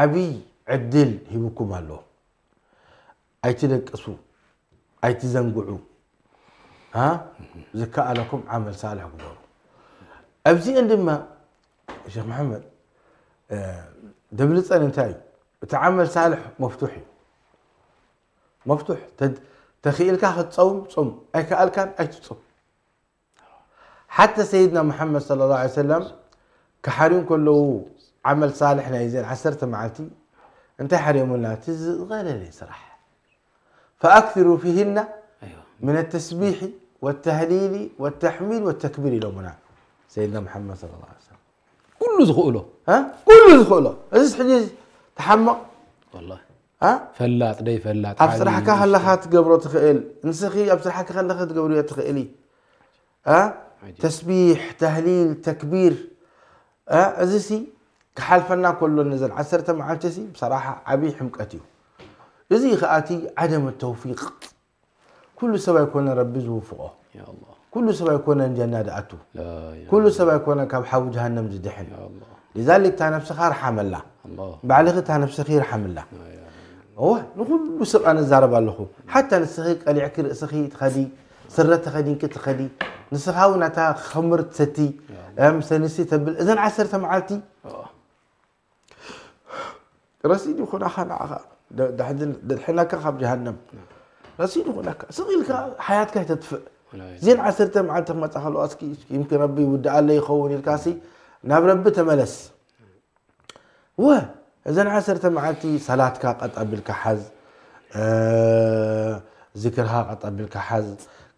ዓብይ ዕድል ሂብኩም ኣሎ ኣይትደቅሱ ኣይትዘንግዑ ዝከኣለኩም ዓመል ሳልሕ ግበሩ ኣብዚአን ድማ ሸክ መሐመድ ደብልፀን እንታይ እዩ እቲ ዓመል ሳልሕ መፍቱሕ እዩ መፍቱሕ ተኽኢልካ ክትፀውም ፁም ኣይከኣልካን ኣይትፁም ሓተ ሰይድና መሐመድ صلى الله عليه وسلم ክሓርዩ ከለዉ ዓመል ሳልሕ ናይ ዘን ዓሰርተ መዓልቲ እንታይ ሓርዮምልና እቲ ዝቐለለ ስራሕ فأكثروا فيهن من التسبيح والتهليل والتحميد والتكبير ኢሎምና ሰይድና መሐመድ صلى الله عليه وسلم ኩሉ ዝኽእሎ ኩሉ ዝኽእሎ እዚስ ሕጂ ተሓመቕ ፈላጥ ደይ ፈላጥ ኣብ ስራሕካ ከለኻ ትገብሮ ትኽእል ንስኺ ኣብ ስራሕካ ከለኻ ትገብርዮ ትኽእሊ ተስቢሕ ተህሊል ተክቢር እዚ ሲ ክሓልፈና ከሎ ነዘን ዓሰርተ መዓልቲ ሲ ብሰራሓ ዓብዪ ሕምቀት እዩ እዚ ከኣቲ ዓደም ተውፊቅ ኩሉ ሰብ ኣይኮነ ረቢ ዝውፍቆ ኩሉ ሰብ ኣይኮነ ጀና ድኣቱ ኩሉ ሰብ ኣይኮነ ካብ ሓዊ ጀሃነም ዝድሕን لذلك እታ ነብስኻ ርሓመላ ባዕልኺ እታ ነብስኺ ርሓምላ እወ ንኩሉ ሰብ ኣነ ዛረብ ኣለኹ ሓታ ንስኺ ቀሊዕኪ ርእስኺ ትኸዲ ስረ ተኸዲንኪ ትኸዲ ንስኻ እውን ኣታ ክምር ትሰቲ ምሰ ንሲ ተብል እዘን ዓሰርተ መዓልቲ ረሲድ ይኹናኻ ንዓኻ ደድሕነካ ካብ ጀሃነም ረሲድ ይኹናካ ስቕ ኢልካ ሓያትካ ይተጥፍእ ዜን ዓሰርተ መዓልቲ ክመፃ ከለዋ እስኪ ይምኪ ረቢ ይውድኣለ ይኸውን ኢልካ ሲ ናብ ረቢ ተመለስ ወ እዘን ዓሰርተ መዓልቲ ሰላትካ ቀጥ ኣቢልካ ሓዝ ዚክርካ ቀጥ ኣቢልካ ሓዝ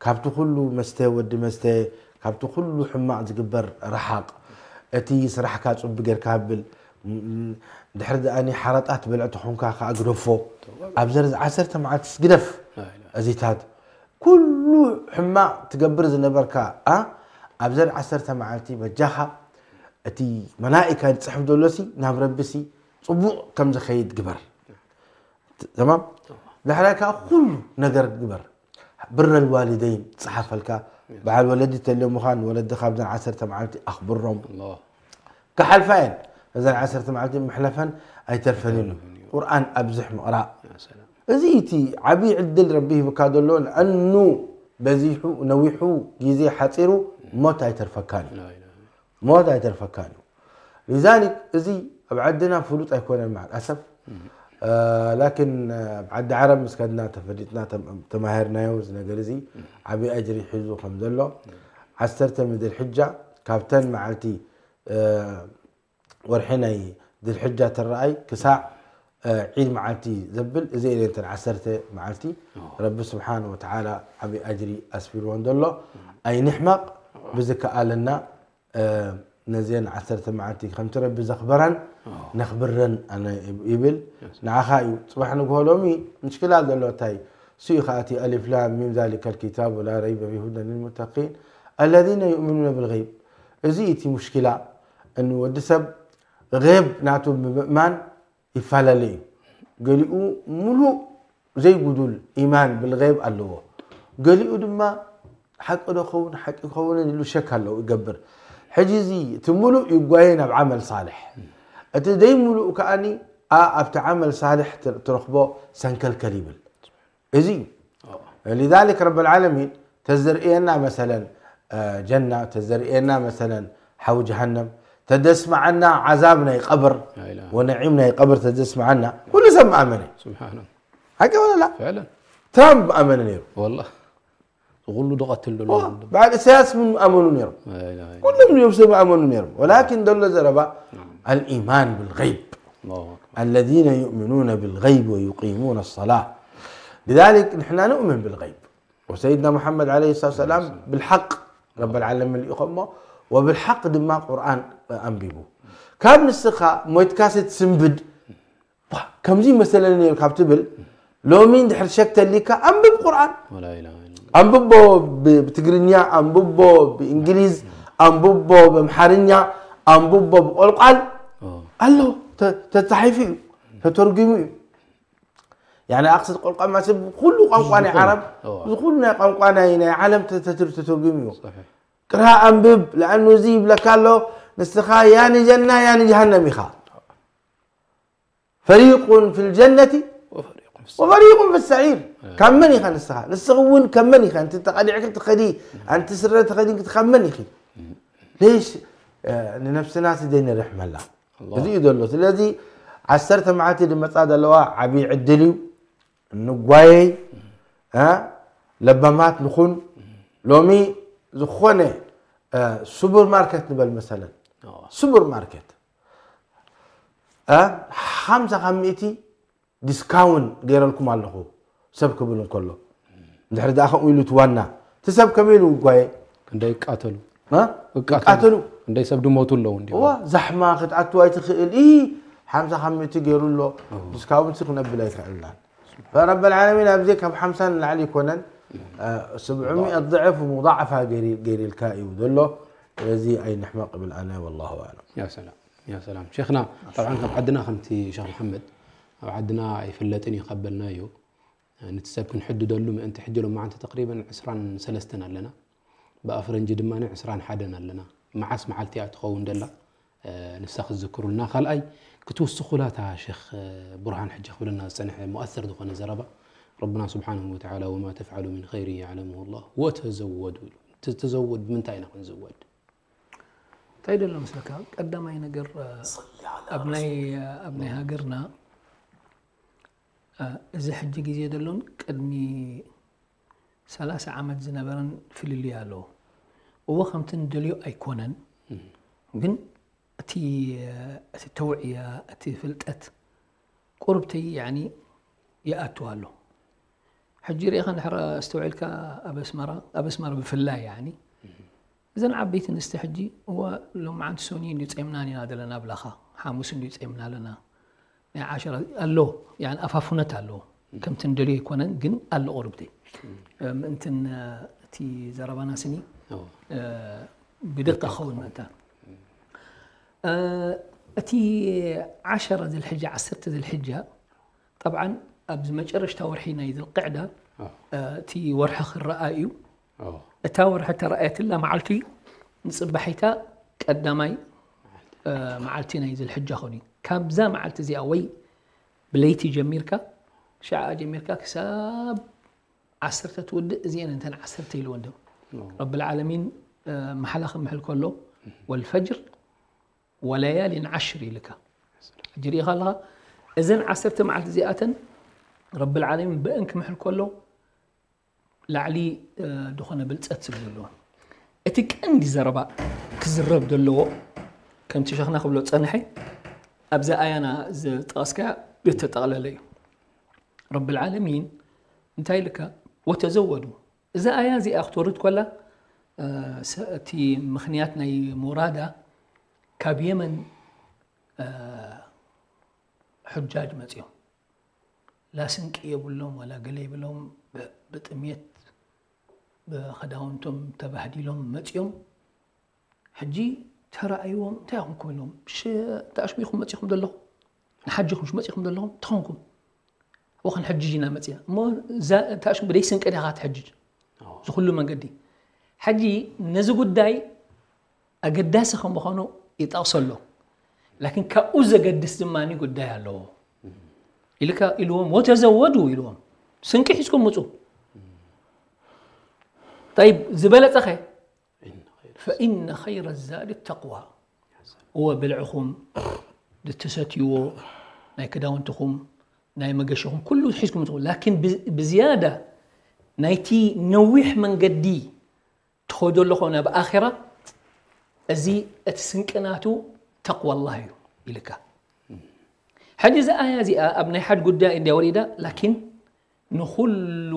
ካብቲ ኩሉ መስተ ወዲ መስተ ካብቲ ኩሉ ሕማቕ ዝግበር ረሓቕ እቲ ስራሕካ ፅቡ ጌርካ ብል ድሕሪ ደኣኒ ሓረጣ ትበልዕ ተኾንካ ከዓ ግደፎ ኣብ ዘርዚ ዓሰርተ መዓልትስ ግደፍ እዚታት ኩሉ ሕማቕ ትገብር ዝነበርካ ኣብዘን ዓሰርተ መዓልቲ በጃኻ እቲ መላኢካ ዝፅሕፍ ዘሎሲ ናብ ረቢሲ ፅቡቕ ከም ዝኸይድ ግበር ተማም ድሕራይ ከዓ ኩሉ ነገር ግበር ብረ ልዋሊደይን ፅሓፈልካ በዓል ወለዲ ተልዮ ምዃን ንወለድኻ ኣብዘን ዓሰርተ መዓልቲ ኣኽብሮም ክሓልፋ እየን እዘን ዓሰርተ መዓልቲ ምሕለፈን ኣይተርፈን ኢሉ። ቁርኣን ኣብዝሕ ምቕራእ። እዚ እቲ ዓብዪ ዕድል ረቢ ሂብካ ዘሎ፣ ንኣኑ በዚሑ ነዊሑ ግዜ ሓፂሩ ሞት ኣይተርፈካን እዩ። ሞት ኣይተርፈካን እዩ። ሊዛሊክ እዚ ኣብ ዓድና ፍሉጥ ኣይኮነን፣ መዓል ኣሰፍ። ላኪን ኣብ ዓዲ ዓረብ ምስ ከድና ተፈሊጥና ተማሂርናዮ። እዚ ነገር እዚ ዓብዪ ኣጅሪ ሒዙ ከም ዘሎ፣ ዓሰርተ ምድል ሕጃ ካብተን መዓልቲ ወርሒ ናይ ድልሕጃ ተረኣይ ክሳዕ ዒድ መዓልቲ ዘብል እዚ እየን። ተን ዓሰርተ መዓልቲ ረቢ ስብሓን ወተዓላ ዓብዪ ኣጅሪ ኣስፊርዎን ዘሎ። ኣይንሕመቕ፣ ብዝከኣለና ነዚአን ዓሰርተ መዓልቲ ከምቲ ረቢ ዘኽበረን ነኽብረን ኣነ ይብል። ንዓኻ እዩ። ፅባሕ ንግሆ ሎሚ ምሽክላ ዘሎ እንታይ? ስኡ ከኣቲ ኣሊፍ ላም ሚም ዛሊከ ልኪታቡ ላ ረይበ ፊህ ሁደን ልልሙተቂን ኣለዚነ ዩእሚኑነ ብልገይብ። እዚ እቲ ሙሽኪላ፣ ንወዲ ሰብ ገይብ ናቱ ብምእማን ይፈላለ እዩ። ገሊኡ ሙሉእ ዘይጉዱል ኢማን ብልገይብ ኣለዎ። ገሊኡ ድማ ሓቂ ዶ ኸውን ሓቂ ኸውን ኢሉ ሸክ ኣለዎ ይገብር። ሕጂ እዚ እቲ ሙሉእ ይጓየ ናብ ዓመል ሳልሕ፣ እቲ ዘይሙሉእ ከኣኒ ኣብቲ ዓመል ሳልሕ ትረኽቦ ሰንከልከል ይብል። እዚ እዩ። ሊዛሊክ ረብ ልዓለሚን ተዘርእየና መሰለን ጀና፣ ተዘርእየና መሰለን ሓዊ ጀሃነም፣ ተደስማዓና ዓዛብ ናይ ቀብር ወነዒም ናይ ቀብር ተደስማዓና። ኩሉ ሰብ ምኣመነ። ሓቂ ወለላ? ትራምፕ ምኣመነ ነይሩ። ኩሉ ዝቐትል ዘሎ በዓል እሳያስ ምን ምኣመኑ ነይሮም? ኩሎም እዮም ሰብ ምኣመኑ ነይሮም። ወላኪን ዘሎ ዘረባ ኣልኢማን ብልገይብ፣ ኣለዚነ ዩእሚኑነ ብልገይብ ወዩቂሙነ ሰላ። ሊዛሊክ ንሕና ንእምን ብልገይብ ወሰይድና ሙሓመድ ዓለይሂ ሰላቱ ወሰላም ብልሓቅ ረበል ዓለሚን ልኢኾሞ፣ ወብልሓቅ ድማ ቁርኣን ኣንቢቡ። ካብ ንስኻ ሞይትካሲ ትስንብድ፣ ዋ፣ ከምዚ መሰለኒ ነይሩ ካብ ትብል፣ ሎሚ እንድሕር ሸክ ተሊካ ኣንብብ ቁርኣን። ኣንብቦ ብትግርኛ፣ ኣንብቦ ብእንግሊዝ፣ ኣንብቦ ብኣምሓርኛ፣ ኣንብቦ ብቆልቋል ኣሎ። ተፃሒፉ እዩ፣ ተተርጉሙ እዩ። ያኒ ኣክስድ ቆልቋል ማለት ሰብ ኩሉ ቋንቋ ናይ ዓረብ፣ ዝኩሉ ናይ ቋንቋ ናይ ናይ ዓለም ተተትር ተተርጉሙ እዩ። ቅራ ኣንብብ፣ ለኣኑ እዚ ይብለካ ኣሎ፣ ንስኻ ያ ንጀና ያ ንጀሃነም ኢኻ። ፈሪቁን ፊል ጀነቲ ወፈሪቁን ፊ ሰዒር። ካብ መን ኢኻ ንስኻ? ንስኺ እውን ከም መን ኢኻ? ኣንቲ ተቐዲዕኪ ትኸዲ፣ ኣንቲ ስረ ተኸዲንኪ ካብ መን ኢኺ? ሌሽ ንነፍስና ሲ ዘይንርሕመላ። እዚ እዩ ዘሎ። ስለዚ ዓሰርተ መዓልቲ ዝመፃ ዘለዋ ዓብዪ ዕድል እዩ። ንጓየይ፣ ለባማት ንኹን። ሎሚ ዝኾነ ሱፐር ማርኬት ንበል መሰለን፣ ሱፐር ማርኬት ሓምሳ ካብ ሚእቲ ዲስካውን ገይረልኩም ኣለኹ ሰብ ክብል እንከሎ፣ እንድሕር ደኣ ከምኡ ኢሉ እቲ ዋና እቲ ሰብ ከመይ ኢሉ ይጓየ? ክንደይ ይቃተሉ እ? ይቃተሉ። ይቃተሉ። ክንደይ ሰብ ድሞቱ ኣለዉ እንዲሁ። እዋ፣ ዛሕማ ክትኣቱ ኣይትኽእል። ኢ ሓምሳ ካብ ሚእቲ ገይሩ ኣሎ። ዲስካውንት ክነብል ኣይክእልናን። ፈረበል ዓለሚን ኣብዚ ካብ ሓምሳ ንላዕሊ ይኮነን። እ፣ ስብዑ ሚእት ضዕፍ ሙضዓፋ ገይሪ- ገይሪልካ እዩ ዘሎ። ስለዚ ኣይንሕመቕ ብል ኣነ ወላሁ ኣዕለም። ያ ሰላም ያ ሰላም ሸኽና። ጠብዓን ካብ ዓድና ከምቲ ሸኽ መሓመድ ኣብ ዓድና ኣይፍለጥን እዩ ካብ በልናዮ፣ ነቲ ሰብ ክንሕድደሉ ምእንቲ ሕጂ ሎማዓንቲ ተቅሪበን ዕስራን ሰለስተን ኣለና። ብኣፍረንጂ ድማ ዕስራን ሓደን ኣለና። መዓስ መዓልቲ እያ ትኸውን ደላ ንሳ ክትዝክሩልና። ካልኣይ ክትውስኹላ እታ ሸኽ ቡርሃን ሕጂ ክብለና ዝጸንሐ ሙኣሰር ዝኾነ ዘረባ ረብና ስብሓንሁ ወተዓላ ወማ ተፍዓሉ ምን ኸይሪ የዕለምሁ ላህ ወተዘወዱ ኢሉ። ተዘወድ ብምንታይ ኢና ክንዝወድ? እንታይ ደሎ መስለካ ቀዳማይ ነገር ኣብ ናይ ኣብ ናይ ሃገርና እዚ ሕጂ ግዜ ዘሎን ቅድሚ ሰላሳ ዓመት ዝነበረን ፍልልይ ኣለዎ። እዎ ከምቲ ንደልዮ ኣይኮነን፣ ግን እቲ እቲ ተውዕያ እቲ ፍልጠት ቁርብተይ ያኒ ይኣቱ ኣሎ። ሕጂ ርኢኻ እንድሕር ኣስተውዒልካ ኣብ ኣስመራ ኣብ ኣስመራ ብፍላይ ያኒ እዘን ዓበይቲ ኣንስቲ ሕጂ እዋ ሎማዓንቲ ሶኒ እንድዩ ጸምናን ኢና ዘለና ብላኻ ሓሙስ እንድዩ ጸምና ኣለና ናይ ዓሸራ ኣሎ ያኒ ኣፋፉነት ኣሎ ከምቲ እንደልዮ ኣይኮነን ግን ኣሎ ቁርብቲ ምእንትን እቲ ዘረባና ስኒ ብድቃ ኸውን ምእንታ እቲ ዓሸራ ዝልሕጃ ዓሰርተ ዝልሕጃ ጠብዓን ኣብዚ መጨረሽታ ወርሒ ናይ ዝልቅዕዳ እቲ ወርሒ ክረኣ እዩ እታ ወርሒ ተረኣየትላ መዓልቲ ንፅባሒታ ቀዳማይ መዓልቲ ናይ ዝልሕጃ ኾን እዩ። ካብዛ መዓልቲ እዚኣ ወይ ብለይቲ ጀሚርካ ሽዓ ጀሚርካ ክሳብ ዓሰርተ ትውድእ እዚአን እንተን ዓሰርተ ኢልወን ዶ ረብል ዓለሚን መሓላ ክምሕል ከሎ ወልፈጅር ወለያሊን ዓሽር ኢልካ ሕጂ ሪኢኻ ኣለኻ። እዘን ዓሰርተ መዓልቲ እዚኣተን ረብል ዓለሚን ብእን ክምሕል ከሎ ላዕሊ ዝኾነ ብልፀት ዝብል ኣለዎ። እቲ ቀንዲ ዘረባ ክዝረብ ዘለዎ ከምቲ ሸኽና ክብሎ ፀንሐ ኣብዛ ኣያና ዝጠቐስካ ዝተጠቕለለ እዩ። ረብል ዓለሚን እንታይ ኢልካ ወተዘወዱ። እዛ ኣያ እዚኣ ክትወርድ ኮላ እቲ ምኽንያት ናይ ሙራዳ ካብ የመን ሕጃጅ መፅዮም ላ ስንቂ የብሎም ወላ ገለ የብሎም ብጥሜት ብኸዳውንቶም ተባህዲሎም መፅዮም ሕጂ ተረኣይዎም እንታይ ኹም ኮይኖም ተኣሽሚኹም መፂኹም ዘለኹም ንሓጅኹም መፂኹም ዘለኹም ተኾንኩም ወኸን ሕጅጅ ኢና መፅና እሞ ተኣሽሙ ብደይ ስንቂ ዲኻ ትሕጅጅ ዝኩሉ መንገዲ ሕጂ ነዚ ጉዳይ ኣገዳሲ ከም ምዃኑ ይጠቕሶ ኣሎ ላኪን ካብኡ ዘገድስ ድማ ጉዳይ ኣለዎ ኢልካ ኢልዎም ወተዘወዱ ኢልዎም ስንቂ ሒዝኩም ምፁ طيب ዝበለፀኸ فإن خير الزاد التقوى እወ ብልዕኹም ድትሰትይዎ ናይ ክዳውንትኹም ናይ መገሽኹም ኩሉ ሒዝኩም ትኹም ላኪን ብዝያዳ ናይቲ ነዊሕ መንገዲ ትኸዶ ኣለኹ ናብ ኣራ እዚ እቲ ስንቅናቱ ተቅዋ ላህ እዩ ኢልካ ሕጂ እዚ ኣያ እዚኣ ኣብ ናይ ሓድ ጉዳይ እንድያ ወሪዳ ላኪን ንኹሉ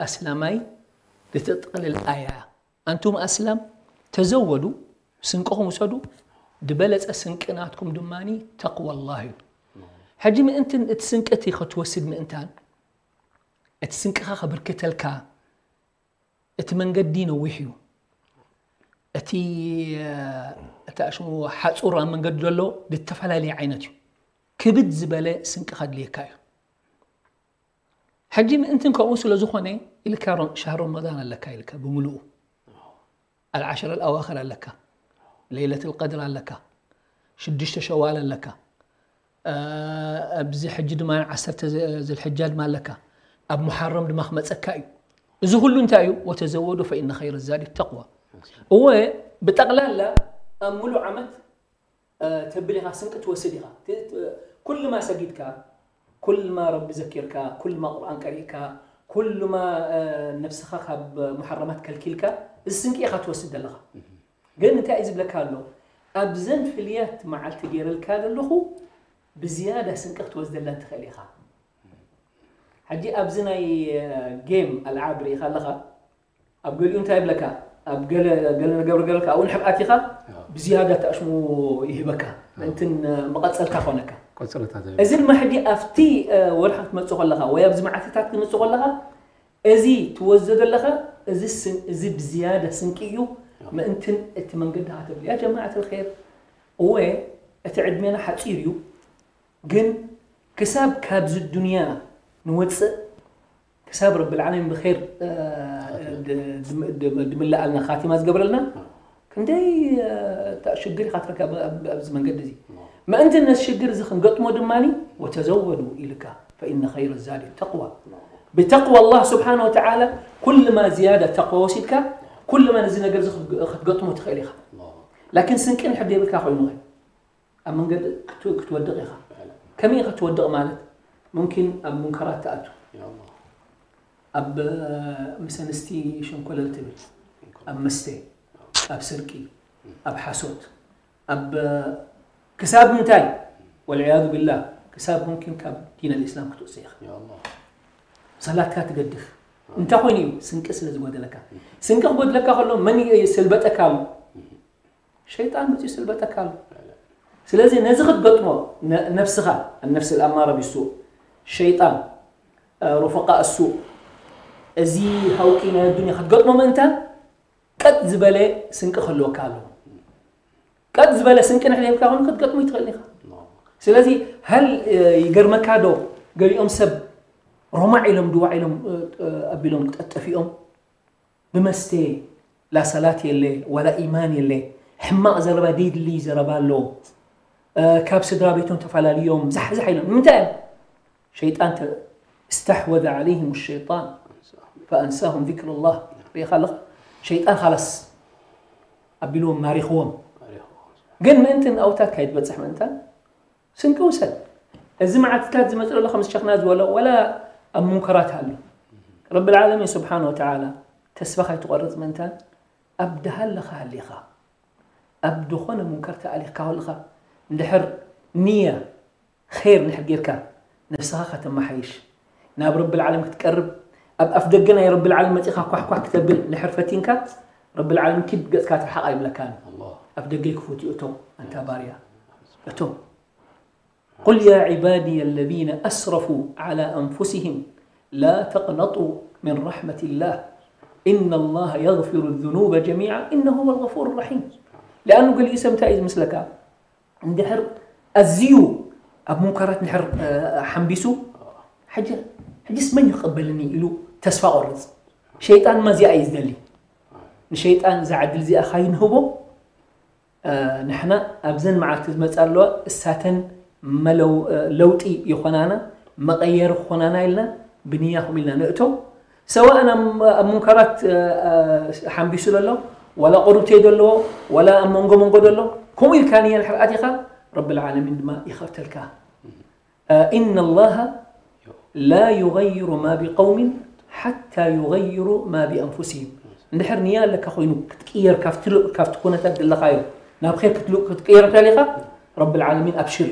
ኣስላማይ ልትጥቕልል ኣያ ኣንቱም ኣስላም ተዘወዱ ስንቅኹም ውሰዱ ዝበለፀ ስንቂ ናትኩም ድማ ተቅዋ ላህ እዩ ሕጂ ምእንትን እቲ ስንቂ እቲ ክትወስድ ምእንታን እቲ ስንቅኻ ከበርክተልካ እቲ መንገዲ ነዊሕ እዩ እቲ እቲ ኣሽሙ ሓፁር ኣብ መንገዲ ዘሎ ዝተፈላለየ ዓይነት እዩ ክብድ ዝበለ ስንቂ ከድልየካ እዩ ሕጂ ምእንትን ከምኡ ስለ ዝኾነ ኢልካ ሻህር ረመዳን ኣለካ ኢልካ ብምሉኡ ኣልዓሽር ኣልኣዋኽር ኣለካ ለይለት ልቀድር ኣለካ ሽዱሽተ ሸዋል ኣለካ ኣብዚ ሕጂ ድማ ዓሰርተ ዝልሕጃ ድማ ኣለካ ኣብ ሙሓረም ድማ ክመፀካ እዩ እዚ ኩሉ እንታይ እዩ ወተዘወዱ ፈኢነ ኸይር ዛዲ ተቅዋ እወ ብጠቕላላ ኣብ ሙሉእ ዓመት ተብል ኢኻ ስንቂ ትወስድ ኢኻ ኩልማ ሰጊድካ ኩልማ ረቢ ዘኪርካ ኩልማ ቁርኣን ቀሪእካ ኩልማ ነብስኻ ካብ ሙሓረማት ከልኪልካ እዚ ስንቂ ኢኻ ትወስድ ዘለኻ ግን እንታይ እዩ ዝብለካ ኣሎ ኣብዘን ፍልያት መዓልቲ ገይረልካ ዘለኹ ብዝያዳ ስንቂ ክትወስደለን ትኽእል ኢኻ ሕጂ ኣብዚ ናይ ጌም ኣልዓብ ርኢኻ ኣለኻ ኣብ ገሊኡ እንታይ ይብለካ ኣብ ገለ ገለ ነገር ገለካ ኣብኡ ንሕብ ኣቲኻ ብዝያዳ ተኣሽሙ ይህበካ ምእንትን መቐፀልካ ኮነካ እዚ ድማ ሕጂ ኣብቲ ወርሒ ክትመፅእ ከለኻ ወይ ኣብዚ መዓልትታት ክትመፅእ ከለኻ እዚ ትወስዶ ዘለኻ እዚ ብዝያዳ ስንቂ እዩ ምእንትን እቲ መንገዲ ሃተብል ያ ጀማዓት ልኸይር እወ እቲ ዕድሜና ሓፂር እዩ ግን ክሳብ ካብዚ ዱንያ ንወፅእ ክሳብ ረብል ዓለሚን ብኸይር ድምልኣልና ካቲማ ዝገብረልና ክንደይ ሽግር ኢኻ ትረካ ኣብዚ መንገዲ እዚ ምእንቲ ነዚ ሽግር እዚ ክንገጥሞ ድማ ወተዘወዱ ኢልካ ፈኢነ ኸይረ ዛዲ ተቅዋ ብተቅዋ ኣላህ ስብሓን ወተዓላ ኩልማ ዝያዳ ተቅዋ ወሲድካ ኩልማ ነዚ ነገር እዚ ክትገጥሞ ትኽእል ኢኻ ላኪን ስንቂ ንሕድ የብልካ ኮይኑ ኣብ መንገዲ ክትወድቕ ኢኻ ከመይ ኢኻ ትወድቕ ማለት ሙምኪን ኣብ ሙንከራት ትኣቱ ኣብ ምስ ኣንስቲ ሸንኮለል ትብል ኣብ መስተ ኣብ ስርቂ ኣብ ሓሶት ኣብ ክሳብ ምንታይ ወልዕያዙ ብላህ ክሳብ ሙምኪን ካብ ዲን ኣልእስላም ክትወፅእ ኢኻ ሰላትካ ትገድፍ እንታይ ኮይኑ እዩ ስንቂ ስለ ዝጎደለካ ስንቂ ክጎድለካ ከሎ መን ይስልበጠካ ኣሎ ሸይጣን መፅኡ ይስልበጠካ ኣሎ ስለዚ ነዚ ክትገጥሞ ነብስኻ ነፍስ ኣማረ ቢሱእ ሸይጣን ሩፈቃ እሱ እዚ ሃውቂ ናይ ኣዱኒያ ክትገጥሞ ምእንታን ቀጥ ዝበለ ስንቂ ክህልወካ ኣለዎ ቀጥ ዝበለ ስንቂ ንሕና ሂብካ ኮይኑ ክትገጥሞ ይትኽእል ኢኻ ስለዚ ሀል ይገርመካ ዶ ገሊኦም ሰብ ሮማዕ ኢሎም ድዋዕ ኢሎም ኣቢሎም ጠጠፊኦም ብመስተ ላ ሰላት የለ ዋላ ኢማን የለ ሕማቕ ዘረባ፣ ደይድሊ ዘረባ ኣሎ። ካብ ስድራ ቤቶም ተፈላለዮም ዛሕዛሕ ኢሎም። ንምንታይ እዮም? ሸይጣን ተ-፣ استحوذ عليهم الشيطان فأنساهم ذكر الله. ርኢኻ ኣለኻ? ሸይጣን ኻላስ ኣቢልዎም ማሪኽዎም። ግን ምእንቲ ንኣውታትካ ይትበጽሕ ምእንታን ስንቂ ውሰድ። እዚ መዓልትታት ዝመጽእ ዘሎ ከም ሸኽና ዝበሎ ወላ ኣብ ሙንከራት ኣሎ። ረብል ዓለሚን ስብሓን ወተዓላ ተስፋ ካይትቆርጽ ምእንታን ኣብ ድሃለኻ ሃሊኻ ኣብ ዝኾነ ሙንከር ተኣሊኽካ ከለኻ እንድሕር ንያ ኸይር እንድሕር ጌርካ ነብስኻ ከተመሓይሽ ናብ ረብል ዓለም ክትቀርብ ኣብ ኣፍ ደገ ናይ ረብል ዓለም መጺኻ ኳሕኳሕ ክተብል እንድሕር ፈቲንካ ረብል ዓለም ኪድ ገጽካ ትርሓቕ ኣይብለካን። ኣፍ ደገ ክፉት እዩ። እቶም ኣንታ ባርያ እቶም قل يا عبادي الذين أسرفوا على أنفسهم لا تقنطوا من رحمة الله إن الله يغفر الذنوب جميعا إنه هو الغفور الرحيم. لأنه قال يسم تايز مثلك እንድሕር ኣዝዩ ኣብ ሙንከራት እንድሕር ሓንቢሱ ሕጂ ሕጂስ መን ይቕበልኒ ኢሉ ተስፋ ቆርጽ። ሸይጣን ማ እዚኣ እዩ ዝደሊ። ንሸይጣን እዛ ዕድል እዚኣ ካይንህቦ ንሕና ኣብዘን መዓልቲ ዝመጻ ኣለዋ እሳተን መለው ለውጢ ይኾናና መቐየሪ ክኾናና ኢልና ብንያ ኹም ኢልና ንእቶ። ሰዋእን ኣብ ሙንከራት ሓንቢሱ ዘሎ ዋላ ቁሩብ ተይ ዘለዎ ዋላ ኣብ መንጎ መንጎ ዘሎ ከምኡ ኢልካ ንያ ንሕር ኣቲኻ ረብል ዓለሚን ድማ ይኸፍተልካ። إن الله لا يغير ما بقوم حتى يغيروا ما بأنفسهم. እንድሕር ንያ ኣለካ ኮይኑ ክትቅየር ካብቲ ኩነታት ዘለኻዮ ናብ ር ክትቅየር ተሊኻ ረብል ዓለሚን ኣብሽር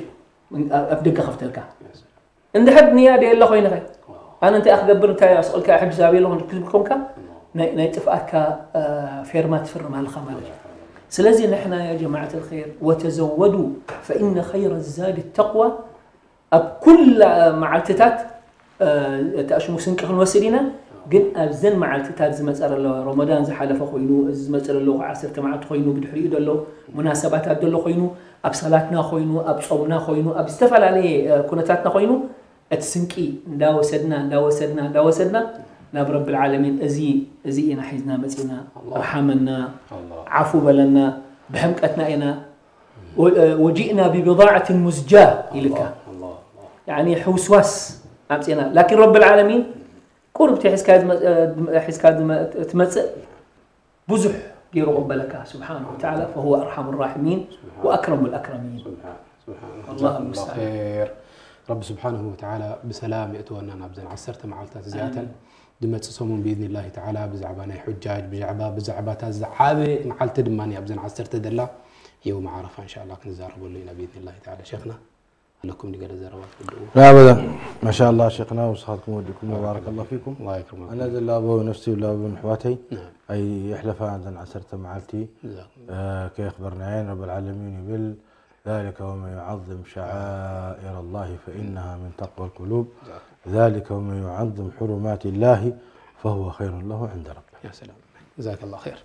ኣብ ደገ ከፍተልካ። እንድሕር ንያ ደየለ ኮይንኸ ኣነ እንታይ ክገብር እንታይ ኣስቕልካ ሕጂ ዛብ የለ ክብል ኮንካ ናይ ጥፍኣትካ ፌርማ ትፍርም ኣለኻ ማለት እዩ። ስለዚ ንሕና ያ ጀማዓት الخير وتزودوا فإن خير الزاد التقوى ኣብ ኩላ መዓልትታት ተኣሽሙ ስንቂ ክንወስድ ኢና። ግን ኣብዘን መዓልትታት ዝመፀ ዘሎ ረመዳን ዝሓለፈ ኮይኑ እዚ ዝመፀ ዘሎ ዓሰርተ መዓልቲ ኮይኑ ብድሕሪኡ ዘሎ ሙናሰባታት ዘሎ ኮይኑ ኣብ ሰላትና ኮይኑ ኣብ ፆምና ኮይኑ ኣብ ዝተፈላለየ ኩነታትና ኮይኑ እቲ ስንቂ እንዳወሰድና እንዳወሰድና እንዳወሰድና ናብ ረብል ዓለሚን እዚ እዚ ኢና ሒዝና መፂና። ርሓመና፣ ዓፉ በለና፣ ብሕምቀትና ኢና وجئنا ببضاعة مزجاة ኢልካ ሕውስዋስ ኣምፅና ላኪን ረብል ዓለሚን ቁርብቲ ሒዝካ ትመፅእ ብዙሕ ገይሩ ቅበለካ ስብሓን ወተዓላ فهو أرحم الراحمين وأكرم الأكرمين. الله المستعان. ረቢ ስብሓንሁ ወተዓላ ብሰላም የእትወና ናብዘን ዓሰርተ መዓልታት እዚኣተን ዝመፅእ ሰሙን ብኢዝኒላሂ ተዓላ ብዛዕባ ናይ ሑጃጅ ብዛዕባ ብዛዕባታ ዝዓበ መዓልቲ ድማ ኣብዘን ዓሰርተ ደላ የውም ዓረፋ እንሻላ ክንዛረበሉ ኢና ብኢዝኒላሂ ተዓላ። ሸክና ኣለኩም ገለ ዘረባ ትወድኡ? لا أبدا. ما شاء الله شيخنا وسخاتكم ودكم وبارك الله فيكم. الله يكرمك. أنا زلابو نفسي ولابو نحواتي. نعم. أي إحلفا عندنا عسرة معالتي. جزاكم الله. آه كي أخبرنا عين رب العالمين يبل ذلك ومن يعظم شعائر الله فإنها من تقوى القلوب. ذلك ومن يعظم حرمات الله فهو خير له عند ربه. يا سلام. جزاك الله خير.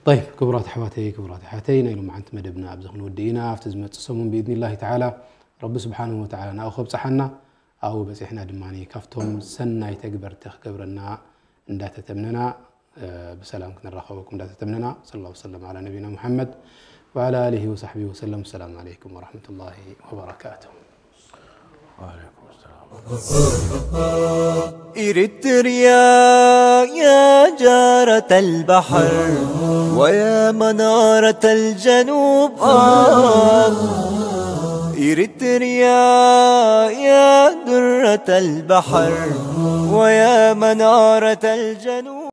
طيب ክቡራት ኣሕዋተይ ክቡራት ኣሓተይ ናይ ሎማዓንቲ መደብና ኣብዚ ክንወድእ ኢና። ኣብቲ ዝመፅእ ሰሙን ብኢድኒላሂ ተዓላ ረቢ ስብሓንሁ ወተዓላ ናብኡ ከብፅሓና ኣብኡ በፂሕና ድማ ካብቶም ሰናይ ተግበርቲ ክገብረና እንዳተተምነና ብሰላም ክንራኸበኩም እንዳተተምነና صلى الله وسلم على نبينا محمد وعلى آله وصحبه وسلم. السلام عليكم ورحمة الله وبركاته. وعليكم السلام. إريتريا يا جارة البحر ويا منارة الجنوب آه. إريتريا يا درة البحر ويا منارة الجنوب